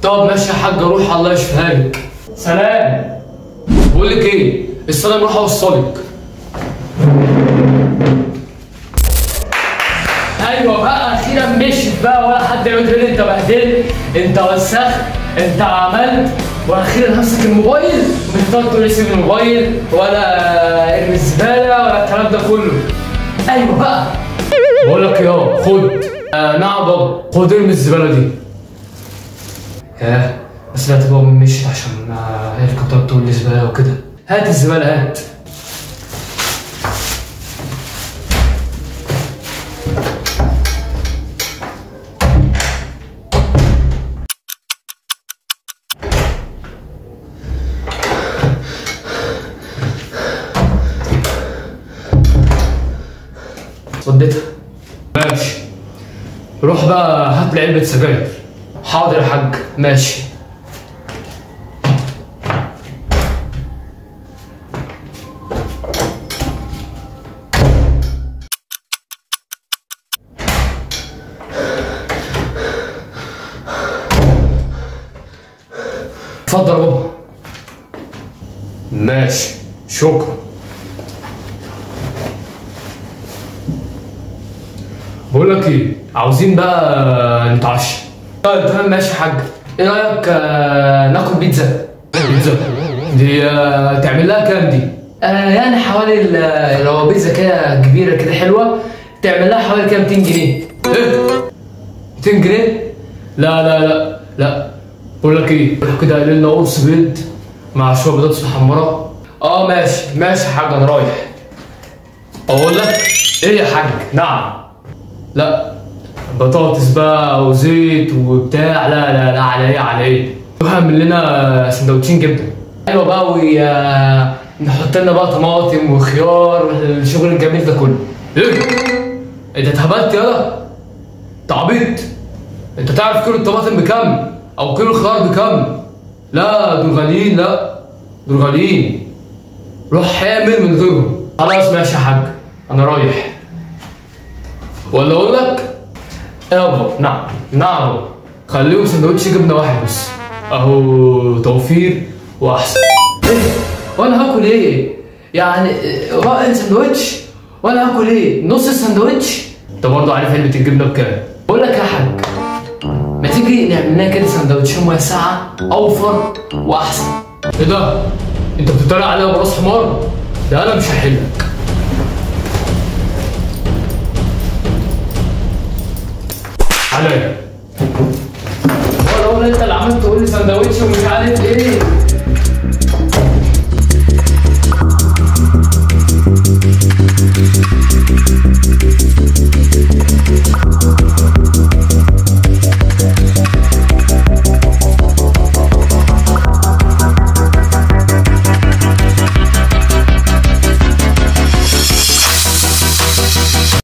طب ماشي يا حاج، روح الله يشفيها لك. سلام. بقول لك ايه، استنى اروح اوصلك. ايوه بقى اخيرا مشيت بقى، ولا حد يقعد يقول لي انت بهدلت، انت وسخت، انت عملت. واخيرا همسك الموبايل، ومش هتقعد تقول لي سيب الموبايل ولا ارمي الزبالة ولا الكلام ده كله. ايوه بقى. بقول لك يا خد. نعم بابا، خد ارمي الزبالة دي. ياه بس لا تبقى امي مشيت عشان هي اللي كانت بتقول لي زبالة وكده. هات الزبالة هات. وديتها. ماشي روح بقى هات لي علبة سجاير. حاضر يا حاج ماشي. اتفضل يا بابا. ماشي شكرا. بقول لك ايه، عاوزين بقى نتعشى. طيب تمام ماشي يا حاج، ايه رايك ناكل بيتزا؟ بيتزا دي تعمل لها كام دي؟ يعني حوالي لو بيتزا كده كبيرة كده حلوة تعمل لها حوالي كام؟ 200 جنيه. ايه 200 جنيه؟ لا لا لا لا. بقول لك ايه، روح كده قال لنا قرص بيض مع شوية بطاطس محمرة. ماشي ماشي يا حاج انا رايح. اقول لك ايه يا حاج؟ نعم. لا بطاطس بقى وزيت وبتاع، لا لا لا، على ايه على ايه؟ روح اعمل لنا سندوتشين جبنه. ايوه بقى، ونحط لنا بقى طماطم وخيار والشغل الجميل ده كله. ايه؟ انت اتهبلت يالا؟ انت عبيط؟ انت تعرف كيلو الطماطم بكام؟ او كيلو الخيار بكام؟ لا دول غاليين، لا دول غاليين. روح اعمل من غيرهم. خلاص ماشي يا حاج انا رايح. ولا اقول لك يابا؟ نعم نعم، خليهم سندوتش جبنه واحد بس، اهو توفير واحسن. ايه وانا هاكل ايه؟ يعني رأي سندوتش وانا هاكل ايه؟ نص السندوتش؟ انت برضه عارف علبة الجبنة بكام؟ بقول لك يا حاج، ما تيجي نعمل لنا كده سندوتشين مية ساقعه اوفر واحسن. ايه ده؟ انت بتتريق عليا براس حمار؟ ده انا مش هحلك. عليا ولا انت اللي عملت تقول لي سندوتش ومش عارف ايه.